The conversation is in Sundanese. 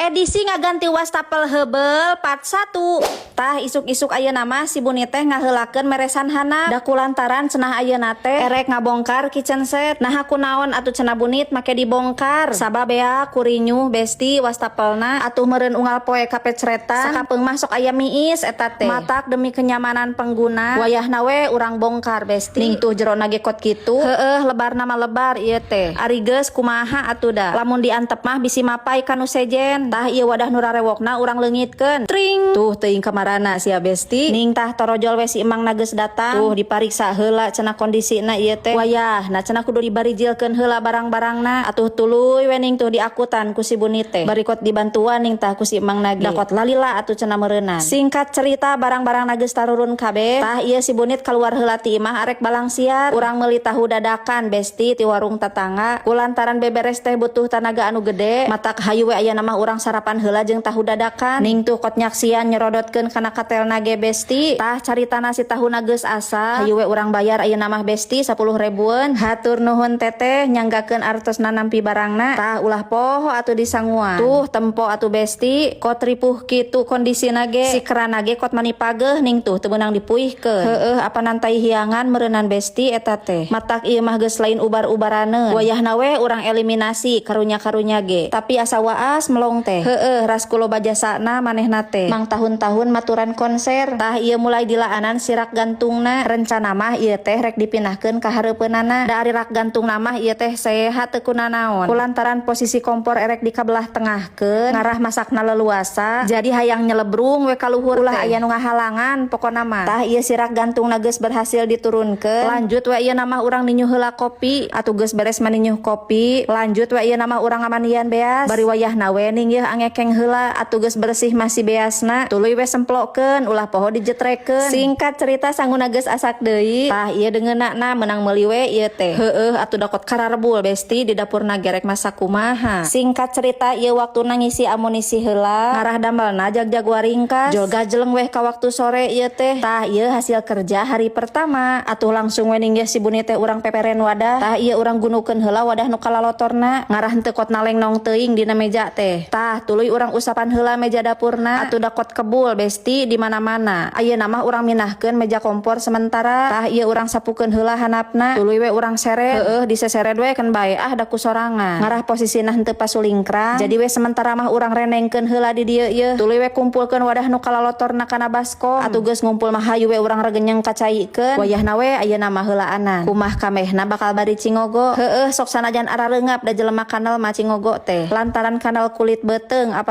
Edisi ngaganti wastafel heubeul part 1. Tah, isuk-isuk ayeuna mah si Buni teh ngaheulakeun meresan handap. Da kulantaran cenah ayeuna teh erek ngabongkar kitchen set. Nah, ku naon atuh cenah Bunit make dibongkar? Sabab ya kurinyuh, besti, wastafelna. Atuh meureun unggal poe kapecretan. Sakapeung mah sok aya miis eta teh. Matak demi kenyamanan pengguna, wayahna we urang bongkar, besti. Ning tuh jerona ge kot kitu. Heueuh, lebarna mah lebar ieu teh. Ari geus kumaha atuh da. Lamun diantep mah bisi mapay ka nu sejen. Tah, ieu wadah nu rarewokna urang leungitkeun. Tring. Tuh, teuing kamarana sia, besti. Ning tah, torojol we si emang geus datang. Tuh, dipariksa heula cenah kondisina ieu teh. Wayahna cenah kudu dibarijilkeun heula barang-barangna. Atuh tuluy we ning tuh diakutan ku si Buni teh. Barikot dibantuan ning tah ku si emang nage. Da kot lalila atuh cenah meureunnan. Singkat cerita, barang-barang geus tarurun kabeh. Tah, ieu si Bunit keluar heula ti imah arek balangsiar. Urang meuli tahu dadakan, besti, ti warung tetangga. Kulantaran beberes teh butuh tanaga anu gede. Matak hayu we ayeuna mah urang sarapan heula jeung tahu dadakan. Ning tuh kot nyaksian nyerodotkeun kana katelna ge, besti. Tah, caritana si tahuna geus asa. Hayu we urang bayar ayeuna mah, besti, 10 ribuan. Hatur nuhun, teteh, nyanggakeun artosna nampi barangna. Tah, ulah poho atuh disanguan. Tuh, tempo atuh, besti, kot ripuh kitu kondisina ge. Si kerana ge kot mani pageuh, ning tuh teu meunang dipuihkeun. Heueuh, apa nantai hiangan meureunan, besti, eta teh. Matak ieu mah geus lain ubar-ubaraneun. Wayahna we urang eliminasi karunya-karunya ge. Tapi asa waas melong teh. Heueuh, ras ku loba jasana manehna teh. Mang tahun-tahun maturan konser. Tah, ieu mulai dilaanan si rak gantungna. Rencana mah ieu teh rek dipindahkeun ka hareupeunana. Da ari rak gantungna mah ieu teh sehat teu kunanaon. Kulantaran posisi kompor erek di kabelah tengahkeun, ngarah masakna leluasa. Jadi hayang nyelebrung we ka luhur, ulah aya nu ngahalangan pokona mah. Tah, ieu si rak gantungna geus berhasil diturunkeun. Lanjut we ieu mah urang ninyuh heula kopi. Atuh geus beres maninyuh kopi. Lanjut we ieu mah urang ngamandian beas. Bari wayahna we ning yeuh angekeng heula. Atuh geus bersih masih beasna. Tuluy we semplokeun, ulah poho dijetrekeun. Singkat cerita, sanguna geus asak deui. Tah, ieu deungeunna menang meuli we ieu teh. Heueuh atuh, dakot kararebul, besti, di dapurna gerek masak kumaha. Singkat cerita, ieu waktuna ngisi amunisi heula. Ngarah damelna jag-jag waringkas. Jol gajeleng weh ka waktu sore ieu teh. Tah, ieu hasil kerja hari pertama. Atuh langsung we ning si Buni teh urang peperen wadah. Tah, ieu urang gunukeun heula wadah nu kalalotorna. Ngarah henteu kot naleng nong teuing dina meja teh. Tah, tuluy urang usapan heula meja dapurna. Atuh dakot kebul, besti, di mana-mana. Ayeuna mah urang mindahkeun meja kompor sementara. Tah, ieu urang sapukeun heula handapna. Tuluy we urang seret. Heueuh, diseseret we kan bae ah da ku sorangan. Ngarah posisina henteu pasulingkrang. Jadi we sementara mah urang renengkeun heula di dieu ieu. Tuluy we kumpulkeun wadah nu kalalotorna kana baskom. Atuh geus ngumpul mah hayu we urang regenyeng kacaikeun. Wayahna we ayeuna mah heulaanan. Kumah kamehna bakal bari cingogo. Heueuh, sok sanajan arareungap da jelema kanal mah cingogo teh. Lantaran kanal kulit beuteung apa